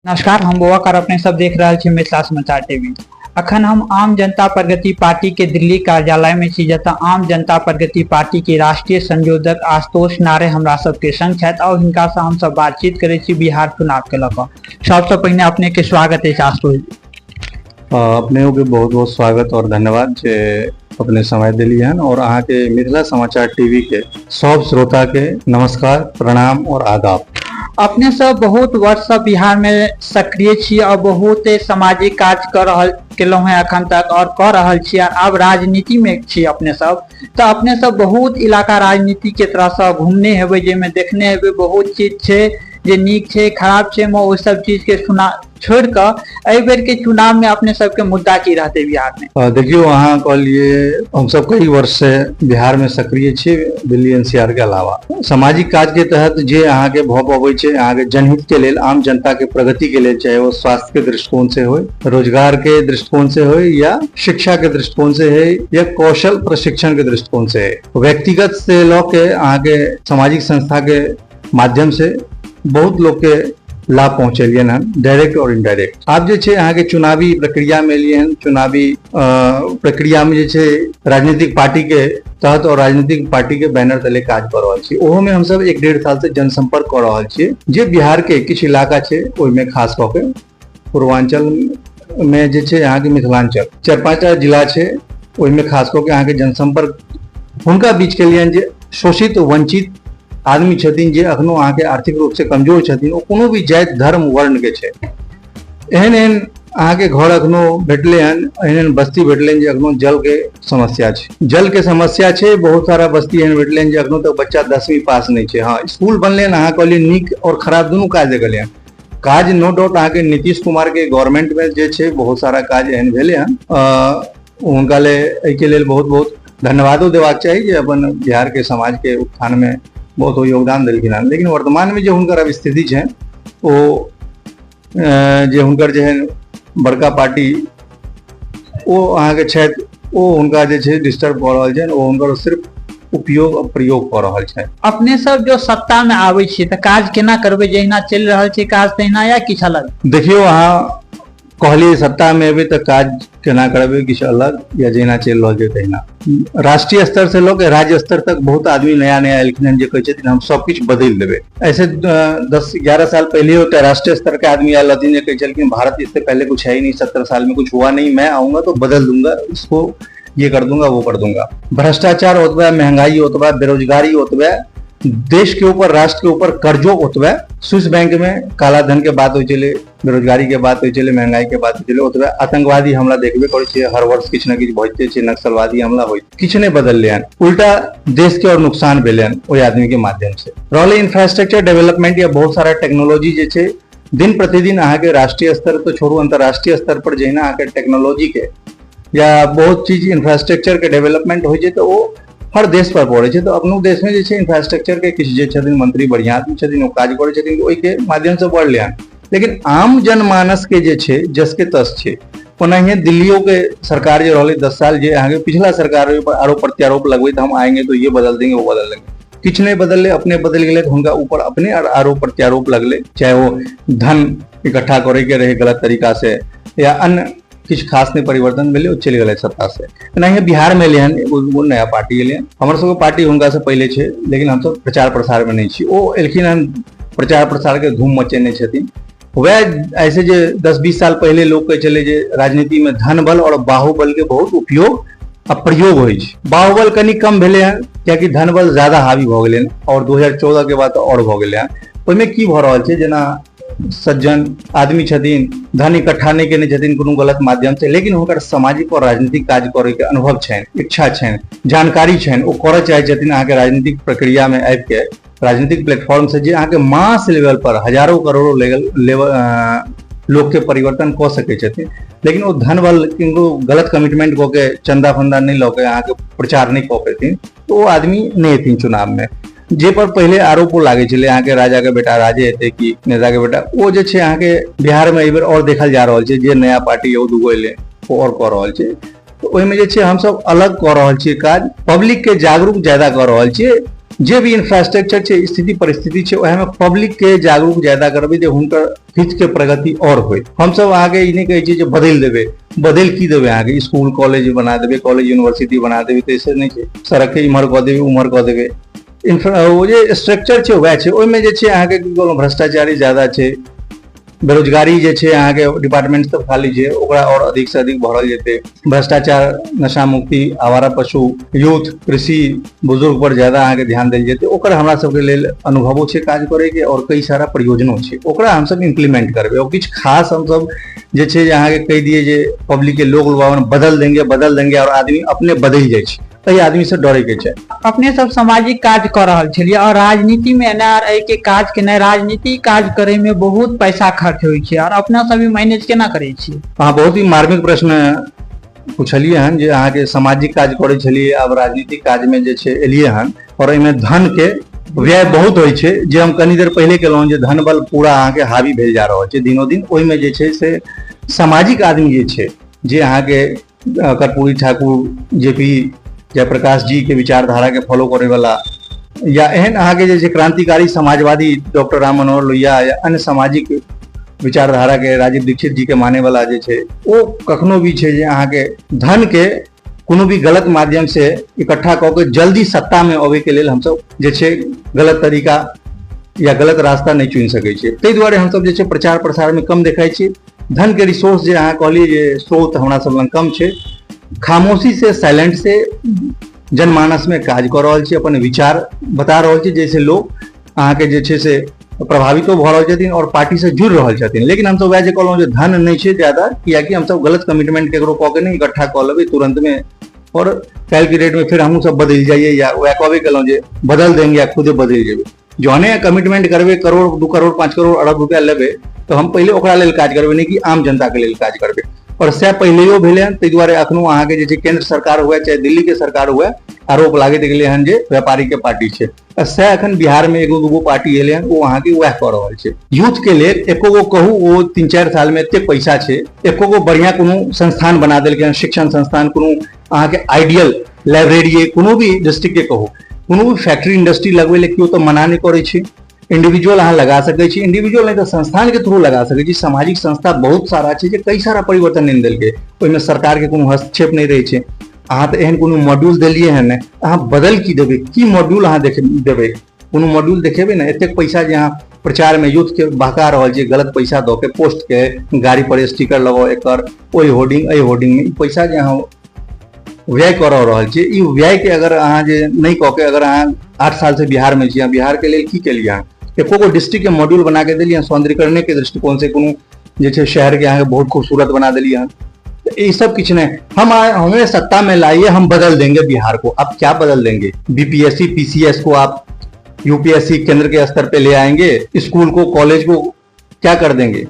नमस्कार, हम बौआ अपने सब देख रहल छी मिथिला समाचार टीवी। अखन हम आम जनता प्रगति पार्टी के दिल्ली कार्यालय में छी, जतऽ आम जनता प्रगति पार्टी के राष्ट्रीय संयोजक आशुतोष नारे हमरा सबके संग छथि और हिनका से हम सब बातचीत करै छी बिहार चुनाव के लऽ कऽ। सबसे पहिने अपने के स्वागत अछि आशुतोष जी। अपने के बहुत बहुत स्वागत और धन्यवाद जे अपने समय दिलियै हन और अहाँ के मिथिला समाचार टीवी के सब श्रोता के नमस्कार, प्रणाम और आदाब। अपने सब बहुत वर्ष से बिहार में सक्रिय छी और बहुत सामाजिक कार्य कर रहल केलहुँ हैं अखन तक और कर रहल छी और आब राजनीति में छी अपने सब, तो अपने सब बहुत इलाका राजनीति के तरह से घूमने हेबै, जाहिमे देखने हेबै बहुत चीज छै जे नीक छै खराब छै, मे ओहि सब चीज के सुना छोड़ कऽ एहि बेर के चुनाव में अपने सबके मुद्दा की रहते बिहार में? देखियौ, अहाँ कहलिए हम सब कई वर्ष से बिहार में सक्रिय छी दिल्ली एनसीआर के अलावा। सामाजिक काज के तहत जे अहाँ के भऽ पबै छै, अहाँ के जनहित के लेल, आम जनता के प्रगति के लेल, चाहे वो स्वास्थ्य के दृष्टिकोण से होय, रोजगार के दृष्टिकोण से होय, या शिक्षा के दृष्टिकोण से होय, या कौशल प्रशिक्षण के दृष्टिकोण से होय, व्यक्तिगत से लऽ के अहाँ के सामाजिक संस्था के माध्यम से बहुत लोग के लाभ पहुँचेलियन हन, डायरेक्ट और इनडायरेक्ट। आब जे छै अहाँ के चुनावी प्रक्रिया में एलियै हन, चुनावी प्रक्रिया में जे छै राजनीतिक पार्टी के तहत और राजनीतिक पार्टी के बैनर तले काज कऽ रहल छी। ओहो में हमसब 1-1.5 साल से जनसंपर्क कऽ रहल छी जे बिहार के किछु इलाका छै ओहिमे खास कऽ के पूर्वांचल में जे छै अहाँ के मिथिलांचल 4-5 जिला छै ओहिमे खास कऽ के अहाँ के जनसंपर्क हुनका बीच केलियनि जे शोषित वंचित आदमी छथिन, जे अखनो अहाँ के आर्थिक रूप से कमजोर छथिन, ओ कोनो भी जाति धर्म वर्ण के छै। एहन एहन अहाँ के घर अखनो भेटले हन, एहन एहन बस्ती भेटले हन जे अखनो जल के समस्या छै, जल के समस्या छै। बहुत सारा बस्ती एहन भेटले हन जे अखनो तक बच्चा 10वीं पास नहीं छै। हाँ, स्कूल बनले हन, अहाँ कहलियै नीक और खराब दुनू काज देखलियै हन। काज नो डाउट अहाँ के नीतीश कुमार के गवर्नमेंट में जे छै बहुत सारा काज एहन भेले हन। हुनका ले एहिके लेल बहुत बहुत धन्यवादो देबाक चाही जे अपन बिहार के समाज के उत्थान में बहुत योगदान देलखिन हन। लेकिन वर्तमान में जे हुनकर अब स्थिति छै ओ जे हुनकर जे है बड़का पार्टी ओ अहाँके छथि, ओ हुनका जे छै डिस्टर्ब कऽ रहल छनि, ओ हुनकर सिर्फ उपयोग और प्रयोग कऽ रहल छनि। अपने सब जो सत्ता में आबै छियै तऽ काज केना करबै, जहिना चलि रहल छै काज तहिना या किछु अलग? देखियौ, अहाँ कहलियै सत्ता में एबै तऽ काज केना करबै, किछु अलग या जहिना चलि रहल छै तहिना। राष्ट्रीय स्तर से लऽ के राज्य स्तर तक बहुत आदमी नया नया एलखिन हन जे कहै छथिन हम सब किछु बदलि देबै। ऐसे 10-11 साल पहले होता है राष्ट्रीय स्तर के आदमी आयल रहथिन जे कहै छलखिन भारत इससे पहले कुछ है ही नहीं, 70 साल में कुछ हुआ नहीं, मैं आऊंगा तो बदल दूंगा इसको, ये कर दूंगा वो कर दूंगा। भ्रष्टाचार ओतबे, महंगाई ओतबे, बेरोजगारी ओतबे, देश के ऊपर राष्ट्र के ऊपर कर्जो ओतबे, स्विस बैंक में काला धन के बात होइ छलै, बेरोजगारी के बात होइ छलै, महंगाई के बात होइ छलै ओतबे, आतंकवादी हमला देखबे करै छियै हर वर्ष किछु ने किछु भइते छै, नक्सलवादी हमला होइ, किछु नहि बदललै हन, उल्टा देश के और नुकसान भेलै हन ओहि आदमी के माध्यम से। रहलै इंफ्रास्ट्रक्चर डेवलपमेंट या बहुत सारा टेक्नोलॉजी जे छै दिन प्रतिदिन अहाँ के राष्ट्रीय स्तर तो छोड़ू अंतर्राष्ट्रीय स्तर पर जहिना अहाँ के टेक्नोलॉजी के या बहुत चीज इंफ्रास्ट्रक्चर के डेवलपमेंट होइ छै तऽ ओ हर देश पर पड़ै छै। तऽ अपनो देश में जे छै इंफ्रास्ट्रक्चर के किछु जे छथिन मंत्री बढ़िया आदमी छथिन ओ काज करै छथिन, ओहिके माध्यम से बढ़लै हन। लेकिन आम जनमानस के जे छै जस के तस छै। ओनाहिए दिल्लियों के सरकार जे रहलै 10 साल जे अहाँके पिछला सरकार पर आरोप प्रत्यारोप लगबैत हम आएंगे तो ये बदल देंगे वो बदल देंगे, किछु नहि बदललै, अपने बदलि गेलै तऽ हुनका ऊपर अपने आरोप प्रत्यारोप लगलै, चाहे ओ धन इकट्ठा करैके रहै गलत तरीका से या अन्य किछु खास नहि परिवर्तन भेलै, ओ चलि गेलै सत्ता से। एनाहिए बिहार में एलै हन एगो नया पार्टी एलै हन, हमर सबके पार्टी हुनका से पहिले छै लेकिन हमसब प्रचार प्रसार में नहि छी, ओ एलखिन हन प्रचार प्रसार के धूम मचेने छथिन। वएह ऐसे जे 10-20 साल पहिले लोग कहै छलै जे राजनीति में धन बल और बाहुबल के बहुत उपयोग आ प्रयोग होइ छै, बाहुबल कनि कम भेलै हन कियाकि धन बल ज्यादा हावी भऽ गेलै हन और 2014 के बाद आओर भऽ गेलै हन। ओहिमे की भऽ रहल छै जेना सज्जन आदमी छथिन, धन इकट्ठा नहि केने छथिन कोनो गलत माध्यम से, लेकिन हुनकर सामाजिक और राजनीतिक काज करे के अनुभव छनि, इच्छा छनि, जानकारी छनि, ओ करऽ चाहै छथिन अहाँके राजनीतिक प्रक्रिया में आबि के राजनीतिक प्लेटफॉर्म से जे अहाँके मास लेवल पर हजारों करोड़ों लेवल लोक के परिवर्तन कऽ सकै छथिन, लेकिन ओ धन बल किनको गलत कमिटमेंट कऽ के चंदा फंदा नहि लऽ के अहाँके प्रचार नहि कऽ पेथिन तऽ ओ आदमी नहि एथिन चुनाव में। जे पर पहिले आरोपो लागै छलै अहाँके राजा के बेटा राजे हेतै कि नेता के बेटा, ओ जे छै अहाँके बिहार में एहिबेर और देखल जा रहल छै जे नया पार्टी एगो दूगो एलै ओ और कऽ रहल छै। तऽ ओहिमे जे छै हमसब अलग कऽ रहल छियै काज, पब्लिक के जागरूक ज्यादा कऽ रहल छियै। जे भी इंफ्रास्ट्रक्चर छै, स्थिति परिस्थिति छै, ओहिमे पब्लिक के जागरूक ज्यादा करबै जे हुनकर हित के प्रगति और होय। हमसब अहाँके ई नहि कहै छियै जे बदलि देबै, बदलि की देबै? अहाँके स्कूल कॉलेज बना देबै, कॉलेज यूनिवर्सिटी बना देबै, तऽ ऐसे नहि छै। सड़क के इम्हर कऽ देबै, उम्हर कऽ देबै, ओ जे स्ट्रक्चर छै वएह छै। ओहिमे जे छै अहाँके की कहलहुँ, भ्रष्टाचारी ज्यादा छै, बेरोजगारी जे छै, अहाँके डिपार्टमेंट सब खाली छै, ओकरा आओर अधिक से अधिक भरल जेतै। भ्रष्टाचार, नशा मुक्ति, आवारा पशु, यूथ, कृषि, बुजुर्ग पर ज्यादा अहाँके ध्यान देल जेतै। ओकर हमरा सबके लेल अनुभवो छै काज करैके आओर कई सारा प्रयोजनो छै, ओकरा हमसब इम्प्लीमेंट करबै। और किछु खास हमसब जे छै जे अहाँके कहि दियै जे पब्लिक के लोग लुभावन बदल देंगे, बदल देंगे, और आदमी अपने बदलि जाइ छै, एहि आदमी से डरे के छै। अपने सब सामाजिक काज कऽ रहल छलियै और राजनीति में एना आर एहि के काज केनाइ, राजनीति काज करे में बहुत पैसा खर्च होइ छै, और अपना सब ई मैनेज केना करै छियै? अहाँ बहुत ही मार्मिक प्रश्न पुछलियै हन जे अहाँके सामाजिक काज करै छलियै, आब राजनीतिक काज में जे छै एलियै हन, और एहिमे धन के व्यय बहुत होइ छै। जे हम कनी देर पहिले केलहुँ जे धन बल पूरा अहाँके हावी भेल जा रहल छै दिनोदिन। ओहिमे जे छै से सामाजिक आदमी जे छै, जे अहाँके कर्पूरी ठाकुर, जे पी जयप्रकाश जी के विचारधारा के फॉलो करे वाला, या एहन अहाँके जे छै क्रांतिकारी समाजवादी डॉक्टर राम मनोहर लोहिया, या अन्य सामाजिक विचारधारा के राजीव दीक्षित जी के माने वाला जे छै, ओ कखनो भी छै जे अहाँके धन के कोनो भी गलत माध्यम से इकट्ठा कऽ के जल्दी सत्ता में अबै के लेल हमसब जे छै गलत तरीका या गलत रास्ता नहि चुनि सकै छियै। ताहि दुआरे हमसब जे छै प्रचार प्रसार में कम देखाइ छियै। धन के रिसोर्स जे अहाँ कहलियै जे स्रोत हमरा सब लग कम छै, खामोशी से, साइलेंट से जनमानस में काज कऽ रहल छी, अपन विचार बता रहल छी, जैसे लोग अहाँके जे छै से प्रभावितो भऽ रहल छथिन और पार्टी से जुड़ि रहल छथिन। लेकिन हमसब वएह जे कहलहुँ जे धन नहि छै ज्यादा, कियाकि हमसब गलत कमिटमेंट केकरो कऽ के नहि इकट्ठा कऽ लेबै तुरंत में और काल्हि के डेट में फेर हमहूँ सब बदलि जाइए, या वएह कहबे केलहुँ जे बदल देंगे या खुदे बदलि जेबै। जहने कमिटमेंट करबै, करोड़, 2 करोड़, 5 करोड़, अरब रुपया लेबै, तऽ हम पहिले ओकरा लेल काज करबै, नहि कि आम जनता के लेल काज करबै। और सएह पहिलेयो भेलै हन। ताहि दुआरे अखनो अहाँके जे छै केंद्र सरकार हुए चाहे दिल्ली के सरकार हुए, आरोप लागैत गेलै हन जे व्यापारी के पार्टी छै। आ सएह अखन बिहार में एगो दूगो पार्टी एलै हन, ओ अहाँके वएह कऽ रहल छै। यूथ के लेल एको गो कहू, ओ 3-4 साल में एते पैसा छै, एको गो बढ़िया कोनो संस्थान बना देलकै हन, शिक्षण संस्थान, कोनो अहाँके आइडियल लाइब्रेरी, कोनो भी डिस्ट्रिक्ट के कहू, कोनो भी फैक्ट्री इंडस्ट्री लगबै लए केओ तऽ मना नहि करै छै। इंडिविजुअल अहाँ लगा सकै छी, इंडिविजुअल नहि तऽ संस्थान के थ्रू लगा सकै छी। सामाजिक संस्था बहुत सारा छै जे कई सारा परिवर्तन आनि देलकै, ओहिमे सरकार के कोनो हस्तक्षेप नहि रहै छै। अहाँ तऽ एहन कोनो मॉड्यूल देलियै हन नहि, अहाँ बदल की देबै? की मॉड्यूल अहाँ देख देबै? कोनो मॉड्यूल देखेबै ने। एतेक पैसा जे अहाँ प्रचार में यूथ के बहका रहल छियै, गलत पैसा दऽ के, पोस्ट के, गाड़ी पर स्टिकर लगाओ एकर, ओहि होर्डिंग, एहि होर्डिंग में ई पैसा जे अहाँ व्यय कऽ रहल छियै, ई व्यय के अगर अहाँ जे नहि कऽ के, अगर अहाँ 8 साल से बिहार में छी, अहाँ बिहार के लेल की केलियै? अहाँ एको गो डिस्ट्रिक्ट के मॉड्यूल बना के देलियै? सौंदर्यकरणे के दृष्टिकोण से कोनो जे छै शहर के अहाँके बहुत खूबसूरत बना देलियै हन? तऽ ई सब किछु नहि। हम आए, हमें सत्ता में लाइए, हम बदल देंगे बिहार को। आप क्या बदल देंगे? बीपीएससी, पीसीएस को आप यूपीएससी केंद्र के स्तर पे ले आएंगे? स्कूल को, कॉलेज को क्या कर देंगे?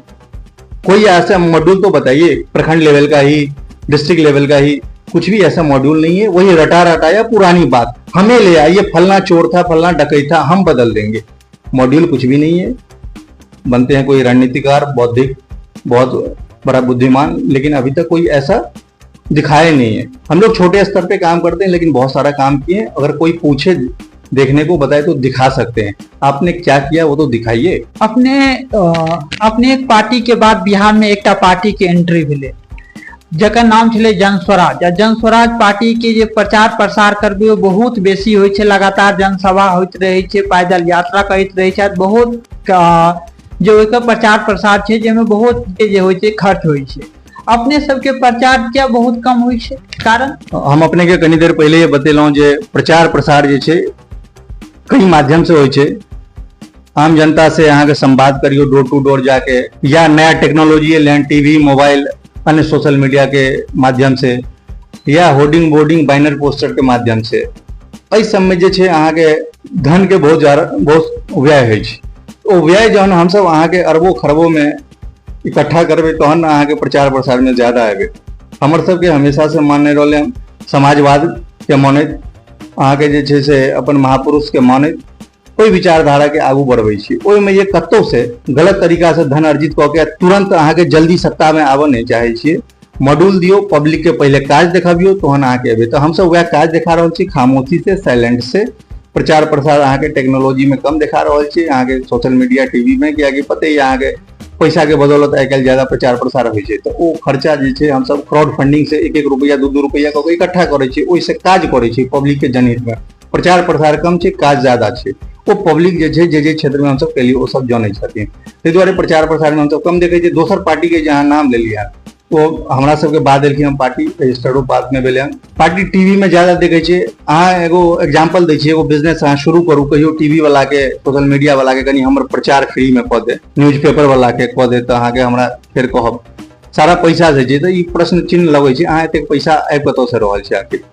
कोई ऐसा मॉड्यूल तो बताइए, प्रखंड लेवल का ही, डिस्ट्रिक्ट लेवल का ही, कुछ भी ऐसा मॉड्यूल नहीं है। वही रटा रटाया पुरानी बात, हमें ले आइए, फलना चोर था, फलना डकैत था, हम बदल देंगे। मॉड्यूल कुछ भी नहीं है। बनते हैं कोई रणनीतिकार, बौद्धिक, बहुत बड़ा बुद्धिमान, लेकिन अभी तक कोई ऐसा दिखाया नहीं है। हम लोग छोटे स्तर पे काम करते हैं, लेकिन बहुत सारा काम किए हैं। अगर कोई पूछे, देखने को बताए, तो दिखा सकते हैं। आपने क्या किया वो तो दिखाइए। अपने एक पार्टी के बाद बिहार में एकटा पार्टी के एंट्री भेलै जकर नाम छलै जन स्वराज। आ जन स्वराज पार्टी के जे प्रचार प्रसार करबै ओ बहुत बेसी होइ छै, लगातार जनसभा होइत रहै छै, पैदल यात्रा करैत रहै छै, बहुत जे ओहिके प्रचार प्रसार छै, जाहिमे बहुत जे होइ छै खर्च होइ छै। अपने सबके प्रचार किया बहुत कम होइ छै, कारण? हम अपने के कनी देर पहिले बतेलहुँ जे प्रचार प्रसार जे छै कई माध्यम से होइ छै। आम जनता से अहाँके संवाद करियौ डोर टू डोर जाके, या नया टेक्नोलॉजी एलै हन, टीवी, मोबाइल, अन्य सोशल मीडिया के माध्यम से, या होर्डिंग बोर्डिंग, बैनर पोस्टर के माध्यम से। एहि सबमे जे छै अहाँके धन के बहुत ज्यादा, बहुत व्यय होइ छै। ओ व्यय जहन हमसब अहाँके अरबो खरबो में इकट्ठा करबै, तहन अहाँके प्रचार प्रसार में ज्यादा एबै। हमर सबके हमेशा से मानने रहलै हन समाजवाद के मानैत, अहाँके जे छै से अपन महापुरुष के मानैत, ओहि विचारधारा के आगू बढ़बै छी। ओहिमे जे कतौ से गलत तरीका से धन अर्जित कऽ के तुरंत अहाँके जल्दी सत्ता में आबऽ नहि चाहै छियै। मॉड्यूल दियौ, पब्लिक के पहिले काज देखबियौ, तहन अहाँके एबै। तऽ हमसब वएह काज देखा रहल छी, खामोशी से, साइलेंट से। प्रचार प्रसार अहाँके टेक्नोलॉजी में कम देखा रहल छै अहाँके सोशल मीडिया टीवी में, कियाकि पते यऽ अहाँके पैसा के बदौलत आइ काल्हि ज्यादा प्रचार प्रसार होइ छै। तऽ ओ खर्चा जे छै हमसब क्राउड फंडिंग से एक एक रुपैआ दू दू रुपैआ कऽ के इकट्ठा करै छी, ओहिसँ काज करै छी पब्लिक के जनहित में। प्रचार प्रसार कम छै, काज ज्यादा छै। ओ पब्लिक जे छै जे जे क्षेत्र में हमसब केलियै ओ सब जनै छथिन, ताहि दुआरे प्रचार प्रसार में हमसब कम देखै छियै। दोसर पार्टी के जे अहाँ नाम लेलियै हन ओ हमरा सबके बाद एलखिन, हम पार्टी रजिस्टरो बाद में भेलै हन। पार्टी टीवी में ज्यादा देखै छियै। अहाँ एगो एग्जाम्पल दै छियै, एगो बिजनेस अहाँ शुरू करू, कहियो टीवी वाला के सोशल मीडिया वाला के कनि हमर प्रचार फ्री में कऽ दे, न्यूज पेपर वाला के कऽ दे, तऽ अहाँके हमरा फेर कहब सारा पैसा से छै। तऽ ई प्रश्न चिन्ह लगै छै, अहाँ एतेक पैसा आबि कतऽ से रहल छै? आखिर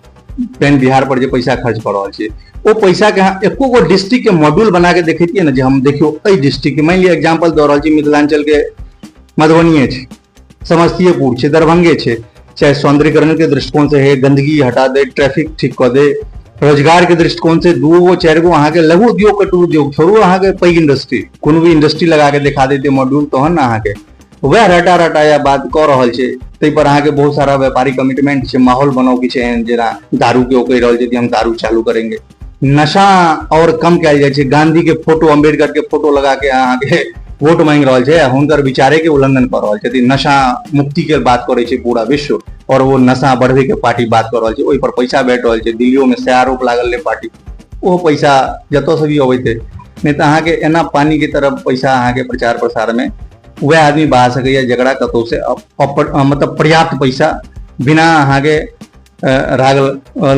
पेन बिहार पर जे पैसा खर्च कऽ रहल छियै ओ पैसा के अहाँ एको गो डिस्ट्रिक्ट के मॉड्यूल बना के देखैतियै ने जे हम देखियौ एहि डिस्ट्रिक्ट के, मानि लिअ एग्जाम्पल दऽ रहल छी, मिथिलांचल के मधुबनिये छै, समस्तीपुर छै, दरभंगे छै, चाहे सौंदर्यकरण के दृष्टिकोण से है, गंदगी हटा दे, ट्रैफिक ठीक कऽ दे, रोजगार के दृष्टिकोण से दू गो चारि गो अहाँके लघु उद्योग कटु उद्योग छोड़ू, अहाँके पैघ इंडस्ट्री कोनो भी इंडस्ट्री लगा के देखा देते मॉड्यूल, तहन ने अहाँके वएह रटा रटा या बात कऽ रहल छै। ताहि पर अहाँके बहुत सारा व्यापारी कमिटमेंट छै, माहौल बनाउ किछु एहन जेना दारू के ओ कहि रहल छै कि हम दारू चालू करेंगे, नशा और कम कयल जाइ छै, गांधी के फोटो अम्बेडकर के फोटो लगा के अहाँके वोट मांगि रहल छै, हुनकर विचारे के उल्लंघन कऽ रहल छथिन। नशा मुक्ति के बात करै छै पूरा विश्व और वो नशा बढ़बे के पार्टी बात कऽ रहल छै, ओहि पर पैसा भेट रहल छै। दिल्लियो में सएह आरोप लागल रहै पार्टी, ओ पैसा जतऽ से भी अबैत नहि तऽ अहाँके एना पानी के तरफ पैसा अहाँके प्रचार प्रसार में वएह आदमी बहा सकैया जकरा कतौ से मतलब पर्याप्त पैसा बिना अहाँके राग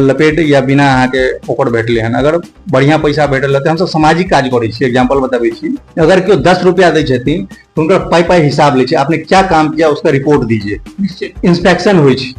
लपेट या बिना अहाँके ओकर भेटलै हन। अगर बढ़िआँ पैसा भेटल रहतै, हमसब सामाजिक काज करै छी, एग्जाम्पल बताबै छी, अगर केओ 10 रुपया दै छथिन तऽ हुनकर पाइ पाइ हिसाब लै छै, आपने क्या काम किया उसका रिपोर्ट दीजिए, इंस्पेक्शन होइ छै,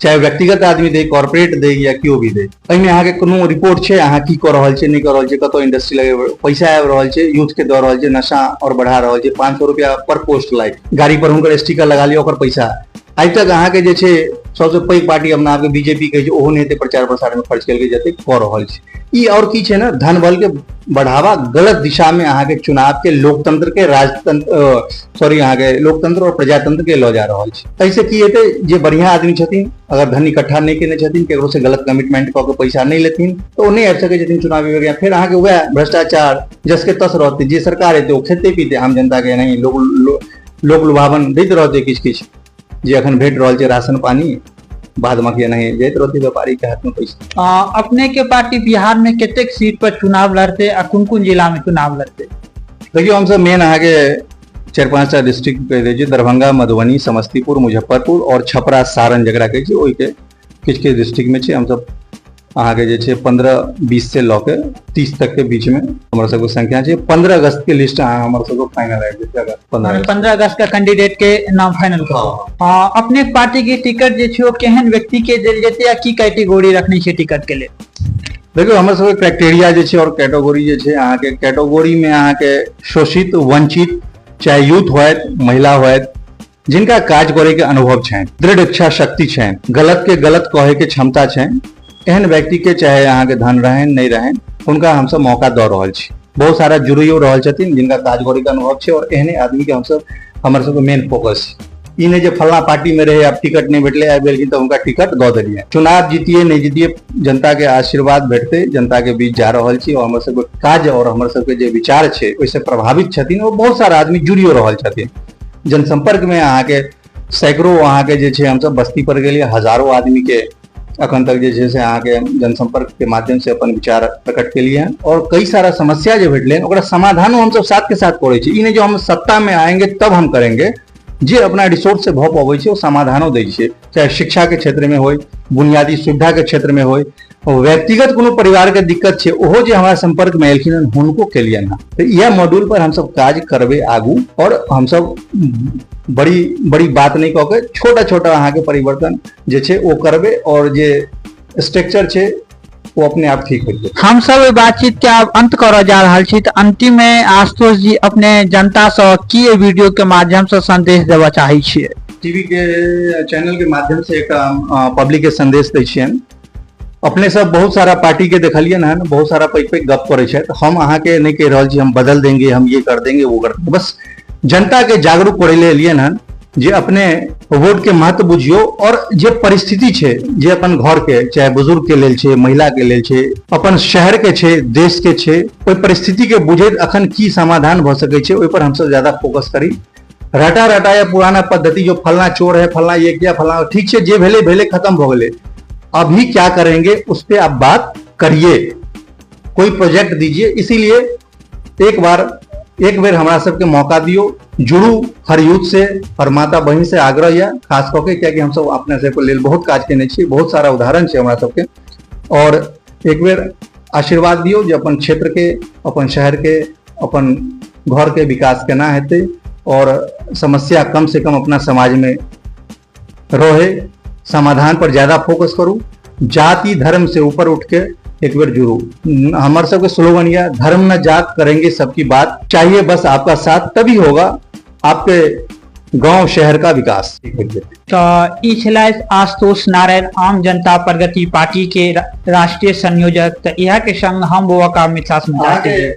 चाहे व्यक्तिगत आदमी दै, कॉर्पोरेट दै या केओ भी दै, एहिमे अहाँके कोनो रिपोर्ट छै अहाँ की कऽ रहल छियै नहि कऽ रहल छियै, कतऽ इंडस्ट्री लगेबै, पैसा आबि रहल छै, यूथ के दऽ रहल छै, नशा आओर बढ़ा रहल छै, 500 रुपया पर पोस्ट लाइक, गाड़ी पर हुनकर स्टिकर लगा लिअ ओकर पैसा। आइ तक अहाँके जे छै सबसँ पैघ पार्टी अपना आपके बीजेपी कहै छै, ओहो नहि एते प्रचार प्रसार में खर्च केलकै जतेक कऽ रहल छै। ई आओर की छै ने, धन बल के बढ़ावा गलत दिशा में अहाँके चुनाव के लोकतंत्र के राजतंत्र सॉरी अहाँके लोकतंत्र और प्रजातंत्र के लऽ जा रहल छै। एहिसँ की हेतै, जे बढ़िआँ आदमी छथिन अगर धन इकट्ठा नहि केने छथिन, केकरो से गलत कमिटमेंट कऽ के पैसा नहि लेथिन तऽ ओ नहि आबि सकै छथिन चुनावी प्रक्रिया। फेर अहाँके वएह भ्रष्टाचार जसके तस रहतै, जे सरकार एतै ओ खेतै पीतै, आम जनता के एनाही लोक लुभावन दैत रहतै किछु किछु जे अखन भेट रहल छै राशन पानी, बाद बाकी एनाही जाइत रहतै व्यापारी के हाथ में पैसा। अपने के पार्टी बिहार में कतेक सीट पर चुनाव लड़ते आ कोन कोन जिला में चुनाव लड़ते? देखियौ हमसब मेन अहाँके 4-5 टा डिस्ट्रिक्ट कहि दै छी, दरभंगा, मधुबनी, समस्तीपुर, मुजफ्फरपुर और छपरा, सारण जकरा कहै छै ओहिके किछु किछु डिस्ट्रिक्ट में छै। हमसब अहाँके जे छै 15-20 से लऽ के 30 तक के बीच में हमर सबके संख्या छै। 15 अगस्त के लिस्ट अहाँ हमर सबके फाइनल आबि जेतै। अगर 15 15 अगस्त के कैंडिडेट के नाम फाइनल करू। अपने पार्टी के टिकट जे छै ओ केहन व्यक्ति के देल जेतै आ की कैटेगरी रखने छै टिकट के लेल? देखियौ हमर सबके क्राइटेरिया जे छै और कैटेगरी जे छै, अहाँके कैटेगरी में अहाँके शोषित, वंचित, चाहे यूथ होयत, महिला होयत, जिनका काज करे के अनुभव छनि, दृढ़ इच्छा शक्ति छनि, गलत के गलत कहे के क्षमता छनि, एहन व्यक्ति के चाहे अहाँके धन रहनि नहि रहनि, हुनका हमसब मौका दऽ रहल छी। बहुत सारा जुड़ियो रहल छथिन जिनका काज करे के अनुभव छै और एहने आदमी के हमसब, हमर सबके मेन फोकस छै। ई नहि जे फलना पार्टी में रहे आब टिकट नहि भेटलै आबि गेलखिन तऽ हुनका टिकट दऽ देलियै। चुनाव जीतिए नहि जीतिए जनता के आशीर्वाद भेटतै, जनता के बीच जा रहल छी और हमर सबके काज और हमर सबके जे विचार छै ओहिसँ प्रभावित छथिन और बहुत सारा आदमी जुड़ियो रहल छथिन। जनसंपर्क में अहाँके सैकड़ों अहाँके जे छै हमसब बस्ती पर गेलियै, हजारों आदमी के अखन तक जे छै से अहाँके जनसंपर्क के माध्यम से अपन विचार प्रकट केलियै हन और कई सारा समस्या जे भेटलै ओकरा समाधानो हमसब साथ के साथ करै छी। ई नहि जे हम सत्ता में आएंगे तब हम करेंगे, जे अपना रिसोर्स से भऽ पबै छै ओ समाधानो दै छियै, चाहे शिक्षा के क्षेत्र में होय, बुनियादी सुविधा के क्षेत्र में होय, व्यक्तिगत कोनो परिवार के दिक्कत छै ओहो जे हमरा संपर्क में एलखिन हन हुनको केलियनि हन। तऽ इएह मॉड्यूल पर हमसब काज करबै आगू और हमसब बड़ी बड़ी बात नहि कऽ के छोटा छोटा अहाँके परिवर्तन जे छै ओ करबै और जे स्ट्रक्चर छै ओ अपने आप ठीक हो जेतै। हम सब एहि बातचीत के आब अंत करऽ जा रहल छी, तऽ अंतिम में आशुतोष जी अपने जनता सँ की एहि वीडियो के माध्यम सँ संदेश देबऽ चाहै छियै? टीवी के चैनल के माध्यम से एक पब्लिक के संदेश दै छियनि। अपने सब बहुत सारा पार्टी के देखलियनि हन, बहुत सारा पैघ पैघ गप करै छथि। हम अहाँके नहि कहि रहल छी हम बदल देंगे, हम ये कर देंगे, वो कर देंगे, बस जनता के जागरूक करै लेल एलियनि हन। जे अपने वोट के महत्व बुझियौ और जे परिस्थिति छै जे अपन घर के, चाहे बुजुर्ग के लेल छै, महिला के लेल छै, अपन शहर के छै, देश के छै, ओहि परिस्थिति के बुझैत अखन की समाधान भऽ सकै छै ओहि पर हमसब ज्यादा फोकस करी। रटा रटा या पुराना पद्धति जो फलना चोर है, फलना ये किया, फलना, ठीक छै, जे भेलै भेलै, खत्म भऽ गेलै, अभी क्या करेंगे उस पे आप बात करिए, कोई प्रोजेक्ट दीजिए। इसीलिए एक बेर हमरा सबके मौका दियो, जुड़ू हर यूथ से, हर माता बहिन से आग्रह यऽ खास कऽ के, कियाकि हमसब अपना सबके लेल बहुत काज केने छी, बहुत सारा उदाहरण छै हमरा सबके। और एक बेर आशीर्वाद दियौ जे अपन क्षेत्र के, अपन शहर के, अपन घर के विकास केना हेतै और समस्या कम से कम अपना समाज में रहे, समाधान पर ज्यादा फोकस करू, जाति धर्म से ऊपर उठ के एक बेर जुड़ू। हमर सबके स्लोगन यह, धर्म न जात करेंगे सबकी बात, चाहिए बस आपका साथ, तभी होगा आपके गांव शहर का विकास। तऽ ई छलै आशुतोष नारायण, आम जनता प्रगति पार्टी के राष्ट्रीय संयोजक। तऽ इएह के संग हम बौआ का मिथिला समाचार।